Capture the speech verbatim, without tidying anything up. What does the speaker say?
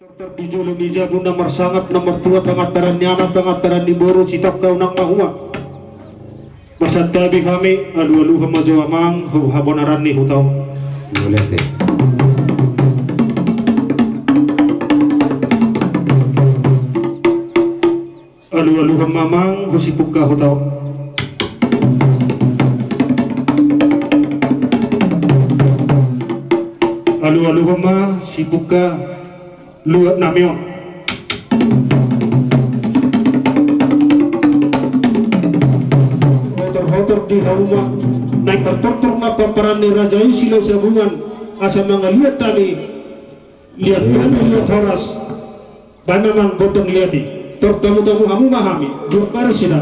Tortor di jolo ni jabu na marsangap na martua, pangantaran ni anak pangantaran ni boru, sitongka unang mahua. Marsantabi hami, alualuhon ma jo amang, habonaran ni huta on. Alualuhon ma amang, ho sipungka huta on. Alualuhon ma sipungka luat nami on. Hotor-hotor di hauma, naeng martortor ma pomparan ni raja i Silau Sabungan, asa mangaluat hami, liat hami liat horas. Baen ma amang gondang liat i. Tor tamu-tamu hamu ma hami. Dua kali sida.